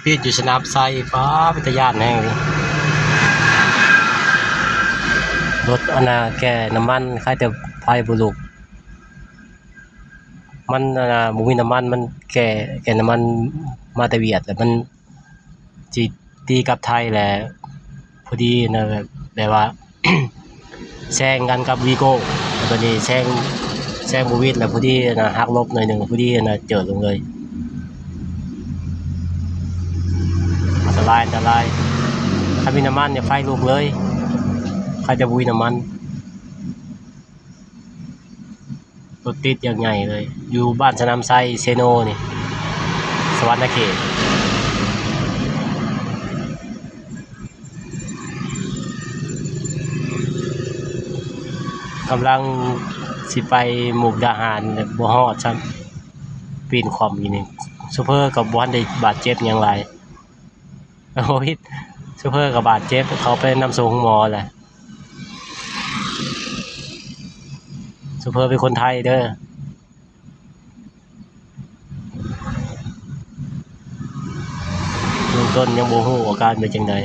ປິດຢູ່ສະໜາມໄຊ. ປ້າ ເປັນຕາຢ້ານແຮງເລີຍ. ລົດອັນນ່າແກ່ນ້ຳມັນ ຄາຍແຕ່ໄຟບໍ່ລຸກ. ມັນອັນນ່າບໍ່ມີນ້ຳມັນ ມັນແກ່ ແກ່ນ້ຳມັນມາແຕ່ຫວຽດ ແລ້ວມັນຊິຕີກັບໄທແຫຼະ. ພໍດີນະ ແບບ ແບບວ່າ ແຊງກັນກັບວີໂກ້ ແລ້ວບາດນີ້ແຊງ ແຊງບໍ່ຫວິດ ແລ້ວພໍດີນະ ຫັກຫຼົບໜ້ອຍໜຶ່ງ ພໍດີນະ ເຈີລົງເລີຍ. ອັນຕະລາຍ ອັນຕະລາຍ. ຖ້າມີນ້ຳມັນນີ້ ໄຟລຸກເລີຍ ຄາຍແຕ່ບໍ່ມີນ້ຳມັນ. ລົດຕິດຢ່າງໃຫຍ່ເລີຍ ຢູ່ບ້ານສະໜາມໄຊ ເຊໂນນີ້ ສະຫວັນນະເຂດ. ກຳລັງຊິໄປມຸກດາຫານ ແຕ່ບໍ່ຮອດຊ້ຳ ປີນຂວ້ຳຢູ່ນີ້. ໂຊເຟີກໍບໍ່ທັນໄດ້ບາດເຈັບຫຍັງຫຼາຍ. ໂອ້ຍ ໂຊເຟີກໍບາດເຈັບ ເຂົາໄປນຳສົ່ງໂຮງໝໍແຫຼະ. ໂຊເຟີເປັນຄົນໄທເດີ ເບື້ອງຕົ້ນຍັງບໍ່ຮູ້ອາການເປັນຈັ່ງໃດ.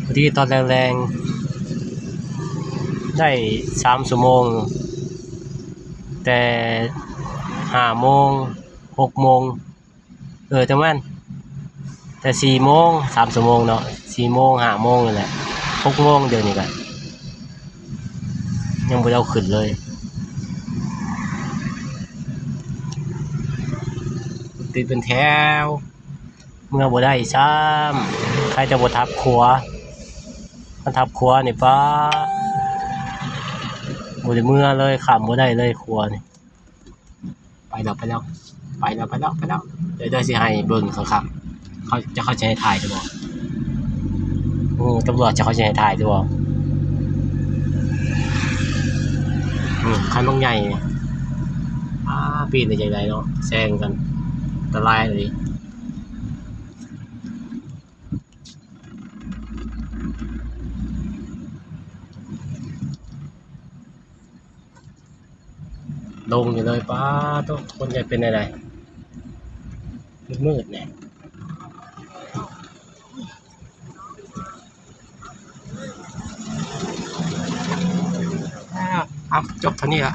ພໍດີຕອນແລງໆ ໄດ້ສາມຊົ່ວໂມງ ແຕ່ຫ້າໂມງ ຫົກໂມງ ເອີ ຈັ່ງແມ່ນ ແຕ່ສີ່ໂມງ ສາມຊົ່ວໂມງເນາະ ສີ່ໂມງ ຫ້າໂມງນີ້ແຫຼະ ຫົກໂມງ ດຽວນີ້ກະຍັງບໍ່ໄດ້ເອົາຂຶ້ນເລີຍ. ຕິດເປັນແຖວ ເມືອບໍ່ໄດ້ຊ້ຳ ໃຜຈະບໍ່ທັບຂົວ ຄັນທັບຂົວນີ້ ປ້າ ບໍ່ໄດ້ເມືອເລີຍ ຂ້າມບໍ່ໄດ້ເລີຍຂົວນີ້. ໄປແລ້ວ ໄປແລ້ວ ໄປແລ້ວ ໄປແລ້ວ ໄປແລ້ວ. ດຽວ ດຽວຊິໃຫ້ເບິ່ງຄັກໆ ເຂົາ ເຂົາຈະໃຫ້ຖ່າຍຢູ່ບໍ່? ໂອ້ ຕຳຫຼວດເຂົາຈະໃຫ້ຖ່າຍຢູ່ບໍ່? ອືມ ຄັນບັກໃຫຍ່ ອາ ປີນໄດ້ຈັ່ງໃດເນາະ ແຊງກັນ ອັນຕະລາຍເລີຍ. ລົງຢູ່ເລີຍ ປ້າໂທ້ ຄົນໃຫຍ່ເປັນແນວໃດ ມືດໆ ແນ່. ເອົາ ຈົບເທົ່ານີ້ລະ.